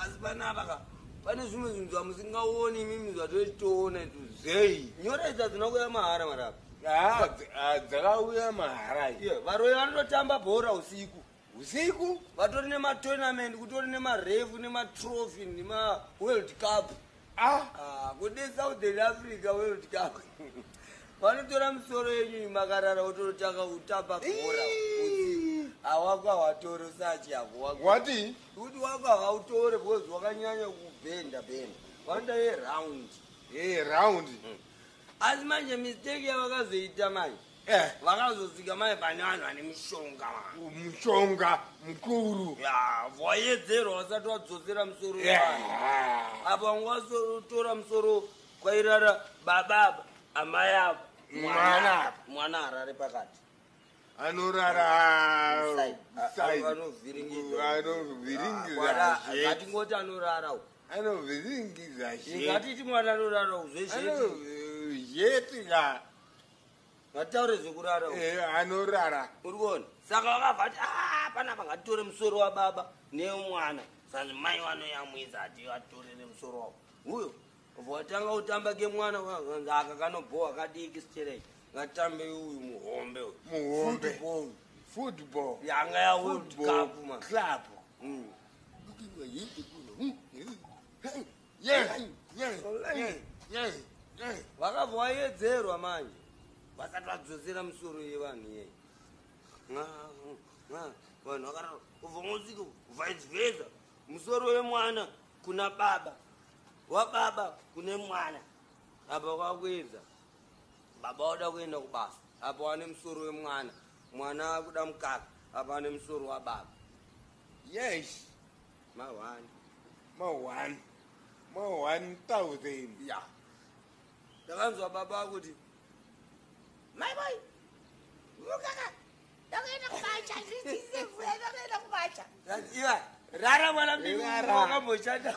Pasi panapa ka pane zvimwe zvinhu zvamusingaoni imimi zvatoitoona itu. Zvei? Nyora idzi hadzina kuuya mahara marapa. Dzakauya mahara. Iye, varoyi vanototamba bhora usiku. Usiku? Vatori nematournament, kutori nemarefu, nematrophy, nemaworld cup. Ah, kune Southern Africa World Cup. Vanotora misoro yenyu makarara vototanga kutamba bhora. Awako hawatore usachi yako wako. Wati? Kuti wako hautore because wakanyanya kubhenda bhenda. Vanoda yeround. Yeround. Asi manje mistake yavakazoita manje. Vakazosvika manje pane vanhu vane mishonga. Mushonga mukuru. Ya, wayedzerwa vasati wadzosera musoro wevanhu. Apa wanga watora musoro kwairara baba apa, amai apa, mwana. Mwana arare pakati. Anorara side. Anovhiringidza. Anovhiringidza. Ngatingoti anorara uko. Anovhiringidza. Ngatiti mwana anorara uko zvezveti. Zheti ka. Ngataure zvekurara uko. Anorara. Uri kuona? Saka vakabva vati ah panapa ngatitore musoro wababa newemwana. Sanzi mai vanoyamwisa ati vatorere musoro wavo. Uyo watanga kutamba kemwana aka kanobhowa kadiki stereki. Ngatambe uyu muhombe uyu. Muhombe. Football. Football. Yanga ya World Cup man. Club. Yes. Yes. Yes. Yes. Vakabva vayedzerwa manje. Vasati vadzosera musoro yevanhu iyeye. Vanhu vakarara kubva ngosvika vice versa. Musoro wemwana kuna baba. Wababa kune mwana. Apa kwakuedza. Baba wada kuenda kubasa. Apa wane musoro wemwana. Mwana akuda mukaka. Apa ane musoro wababa. Yes. Ma1. Ma1. Ma 1000. Ya. Ndakanzwa baba akuti mai mai mukaka ndakaenda kubacha zvidzise mvura ndakaenda kubacha. Iva rara mwana mudiki Rara. wakamboshanda.